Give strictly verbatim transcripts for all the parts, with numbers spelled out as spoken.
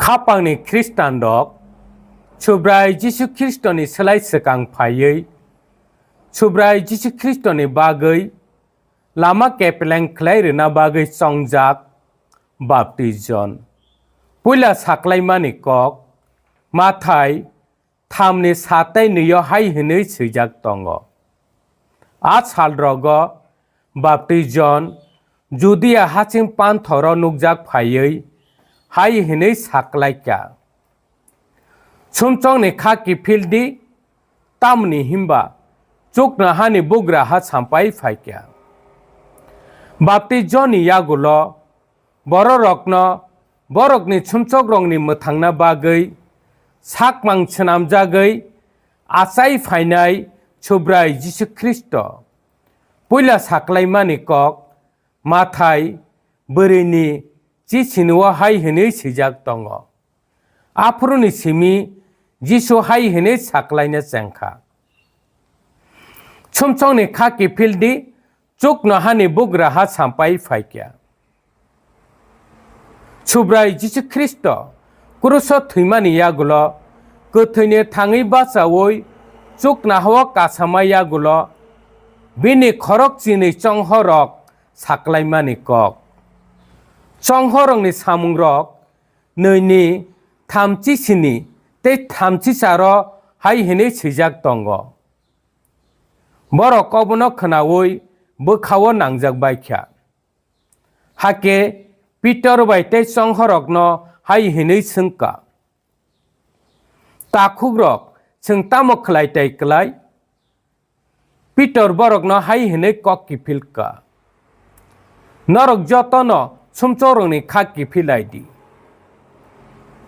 Hapangni Khristanrok Subrai Jisu Khristoni slai swkang phaiwi Subrai Jisu Khristoni bagwi lama kepleng khlai rwna bagwi chongjak baptism. Puila saklaimani kok, Mathai thamni sa tei nwi-o hai hwnwi swijak tongo, A salrogo baptism Judia haching panthoro nukjak phaiwi hai hwnwi saklaikha, Sumsokni kha kiphil di, tamni himba chuknohani bugraha sampai phaikha. Baptismni yagulo bororokno borokni sumsokrokni mwthangna bagwi sakmang swnamjagwi achai phainai Subrai Jisu Khristo. Puila saklaimani kok, Mathai bwrwini chisinio hai hwnwi swijak tongo, Aphuruni simi Jisu hai hwnwi saklaina chengkha, Sumsokni kha kiphil di, chuknohani bugraha sampai phaikha. Subrai Jisu Khristo kruso thwimani yagulo, kwthwini thangwi bachaui chuknohao kasamai yagulo, bini khorok chinwi chonghorrok saklaimani kok. Chonghorrokni samungrok nwi ni thamchi sini tei thamchi charo hai hwnwi swijak tongo. Borok obono khwnaui bwkhao nangjak baikha. Hakhe Pitor bai tei chonghorrokno hai hwnwi swngkha, Takhukrok, chwng tamo khlai tai klai? Pitor borokno hai hwnwi kok kiphil kha, Norok jotono sumsokrokni kha kiphil lai di,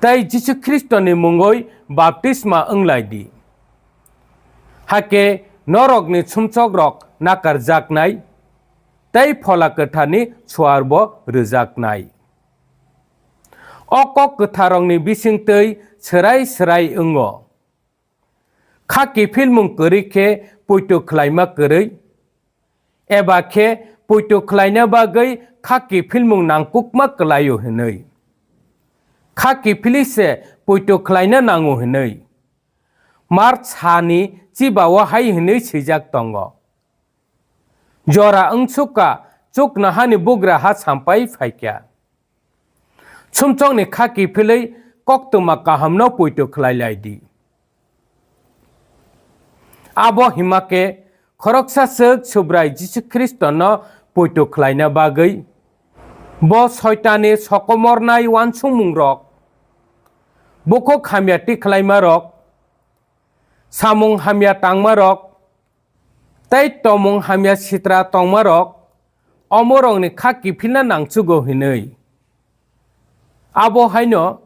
tei Jisu Khristoni mungwi baptisma wng lai di. Hakhe norokni sumsokrok nakarjaknai tei Phola Kwtharni suarbo rwjaknai. O kok kwtharrokni bisingtwi swrai swrai wngo. Kha kiphilmung kwrwi khe poito khlaima kwrwi, eba khe poito khlaina bagwi kha kiphilmung nangkukma kwlaio hwnwi. Kha kiphilwi se poito khlaina nango hwnwi. Mark sani chibao hai hwnwi swijak tongo, Jora wngsukha chuknohani bugraha sampai phaikha. Sumsokni kha kiphilwi koktwma kahamno poito khlai lai di. Abo hima khe khoroksa swk Subrai Jisu Khristono poito khlaina bagwi bo Soitanni sokomornai uansukmungrok, bukhuk hamya tikhlaimarok, samung hamya tangmarok, tei tomung hamya sitra tongmarok, omorokni kha kiphilna nangchugo hwnwi. Abo haino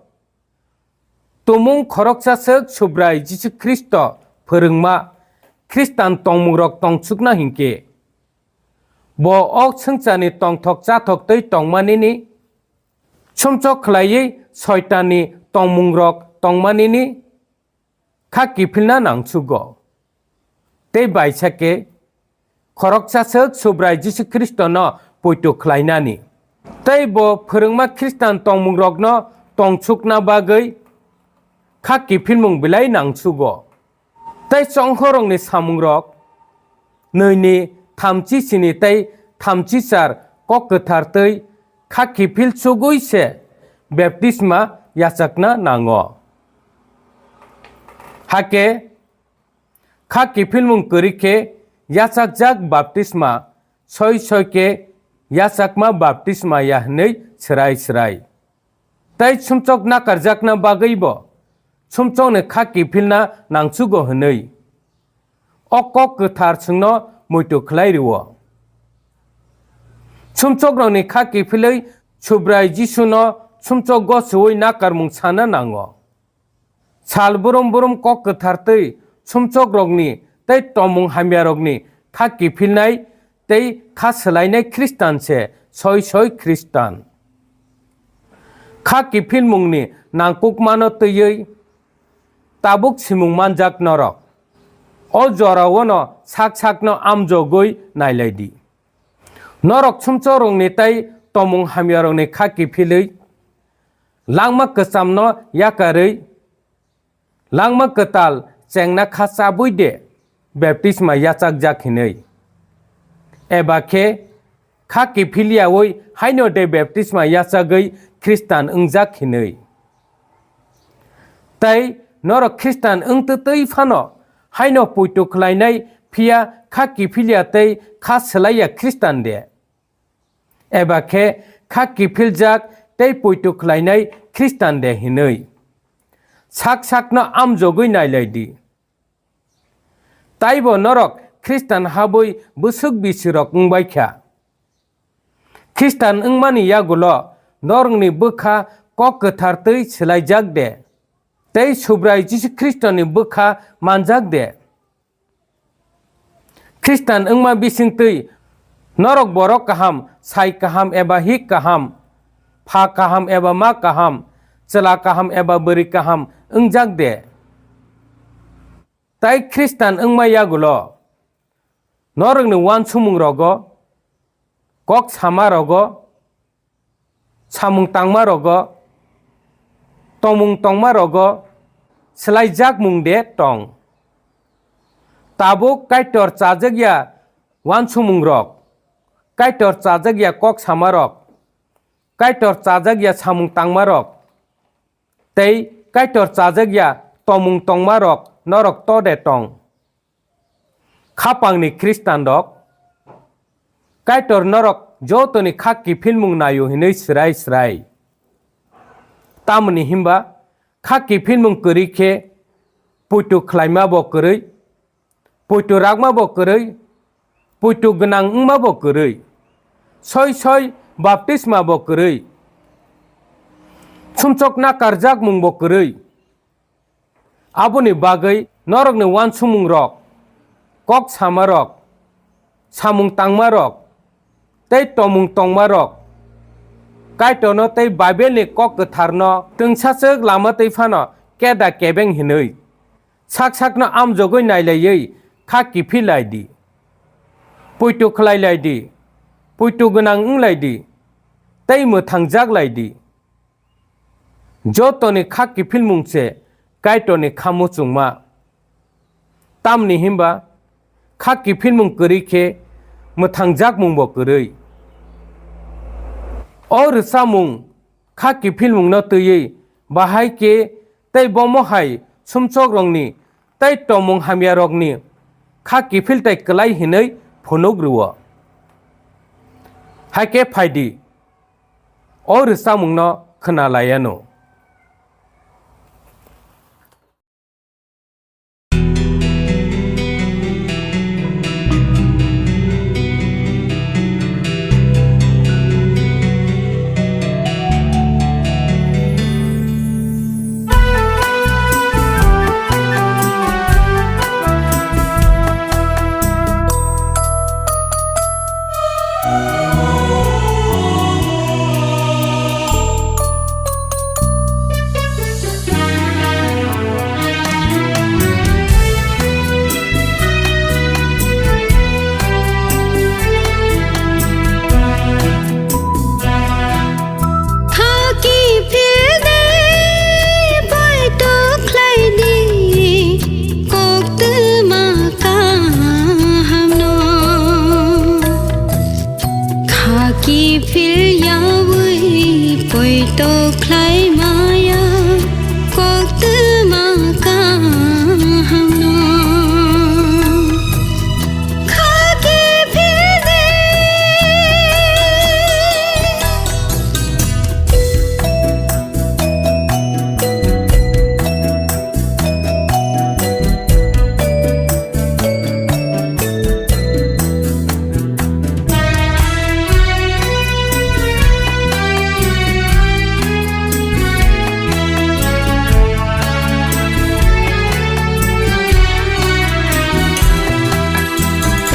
tumung khoroksa swk Subrai Jisu Khristo phwrwngma Khristan tongmungrok tongchukna hinkhe, bo o swngcharni tongthok chathok twi tongmanini, sumsok khlaiwi Soitanni tongmungrok tongmanini kha kiphilna nangchugo. Tei baisa khe khoroksa swk Subrai Jisu Khristono poito khlainani. Tei bo phwrwngma Khristan tongmungrokno tongchukna bagwi kha kiphilmung belai nangchugo. Tei chonghorrokni samungrok nwi ni thamchi sini tei thamchi char kok kwthar twi kha kiphil chugui se baptisma yachakna nango. Hakhe kha kiphilmung kwrwi khe yachakjak baptisma soi soi khe yachakma baptisma ya hwnwi swrai swrai. Tei sumsok nakarjakna bagwibo sumsokni kha kiphilna nangchugo hwnwi o kok kwthar chwngno muitu khlai rwo. Sumsokrokni kha kiphilwi Subrai Jisuno sumsok gosuwi nakarmung sana nango. Sal brum brum kok kwthar twi sumsokrokni tei tomung hamyarokni kha kiphilnai tei kha swlainai Khristan se soi soi Khristan. Kha kiphilmungni nangkukmano twiwi tabuk simung manjak norok. O joraono sak sakno amjogwi nailai di. Norok sumsokrokni tei tomung hamyarokni kha kiphilwi Langma kwchamno yakarwi, langma kwtal chengna kha chabwi de baptisma yachakjak hinwi? Eba khe kha kiphilyaui haino de baptisma yachagwi Khristan wngjak hinwi? Tei norok Khristan wng twtwi phano haino poito khlainai phiya kha kiphilya tei kha swlaiya Khristan de? Eba khe kha kiphiljak tei poito khlainai Khristan de hinwi sak sakno amjogwi nailai di. Taibo norok Khristan habwi bwswk bisirok wng bai kha. Khristan wngmani yagulo norokni bwkha kok kwthar twi swlaijak de, tei Subrai Jisu Khristoni bwkha manjak de? Khristan wngma bisingtwi norok borok kaham, sai kaham eba hik kaham, pha kaham eba ma kaham, chwla kaham eba bwrwi kaham wngjak de? Tai Khristan wngma yagulo norokni uansukmung rogo, kok sama rogo, samung tangma rogo, tongmung tongma rogo swlaijakmung de tong? Tabuk Kaitor chajakya uansukmung rok, Kaitor chajakya kok sama rok, Kaitor chajakya samung tangma rok, tei Kaitor chajakya tongmung tongma rok norok to de tong? Khapangni Khristan rok, Kaitor norok jotoni kha kiphilmung naio hinwi srai srai. Tamoni himba kha kiphilmung kwrwi khe poito khlaima bo kwrwi, poito rakma bo kwrwi, poito gwnang wngma bo kwrwi, soi soi baptisma bo kwrwi, sumsok nakarjakmung bo kwrwi. Aboni bagwi norokni uansukmung rok, kok sama rok, samung tangma rok, tei tongmung tongma rok Kaitorno tei Baibelni kok kwtharno twngsachwk lama twi phano keda kebeng hinwi sak sakno amjogwi nailaiwi kha kiphil lai di. Poito khlai lai di, poito gwnang wng lai di, tei mwthangjak lai di. Jotoni kha kiphilmung se Kaitorni kha muchungma. Tamni himba kha kiphilmung kwrwi khe mwthangjakmung bo kwrwi. O rwchapmung kha kiphilmungno twiwi bahai khe tei bomo hai sumsokrokni tei tongmung hamyarokni kha kiphil tei kwlai hinwi phunuk rwo. Hai khe phai di, o rwchapmungno khna lai anw. Khaki phil de, bai to khlai di, koktwma kahamno. Khaki phil yaui poito khlai maya, koktwma kahamno. Khaki phil de.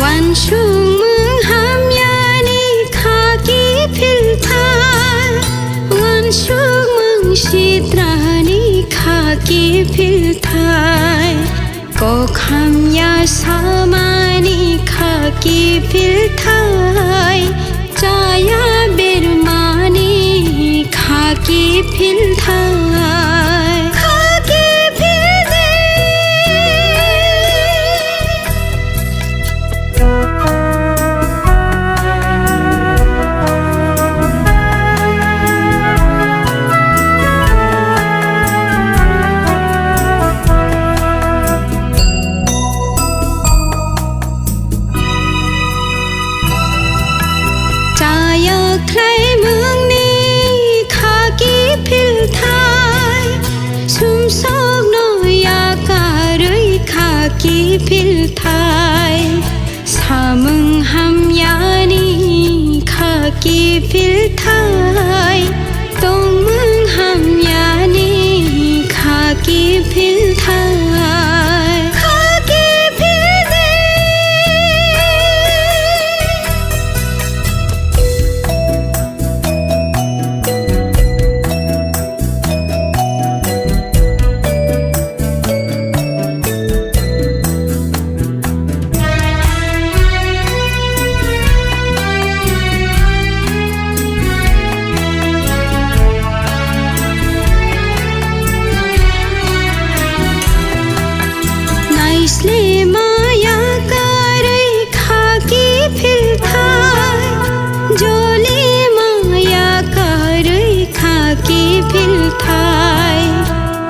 Uansukmung hamyani khaki philthai, uansukmung sitrani khaki philthai, kok hamya samani khaki philthai, chaya bermani khaki philthai, khaki philde. Chaya khlaimungni khaki philthai, sumsokno yakarwi khaki philthai, samung hamyani khaki philthai, tongmung hamyani khaki philthai, khaki philde. Naisle maya karwi khaki philthai, jole maya karwi khaki philthai,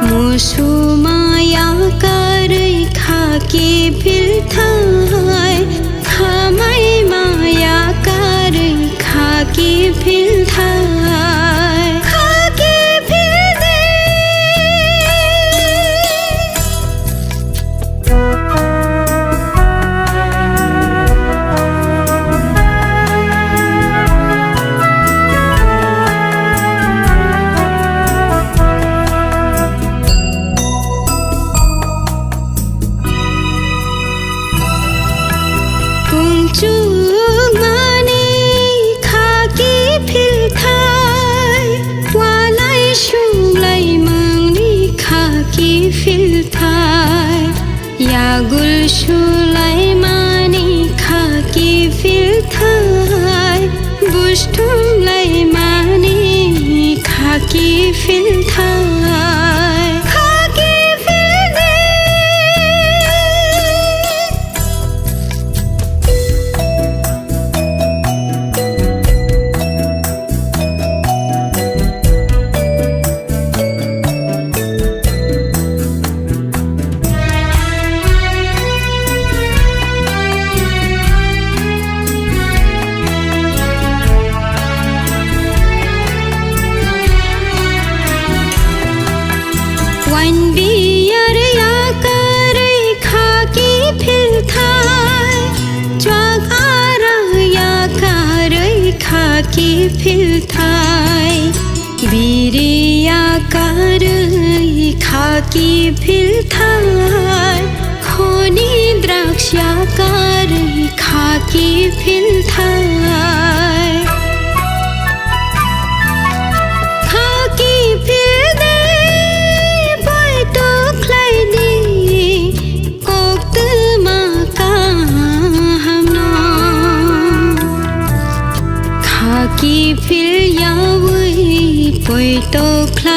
musu maya karwi khaki philthai, khamai maya karwi khaki philthai, khaki philde. Kungchukmani khaki philthai, walai sunglaimungni khaki philthai, yagul sulaimani khaki philthai, busthumlaimani khaki philthai, khaki philde. Wine beer yakarwi khaki philthai, chuak ara yakarwi khaki philthai, biri yakarwi khaki philthai, khoni drugs yakarwi khaki philthai. Khaki philde poito khlaidi koktwma kahamno. Khaki phil yawi poito khlai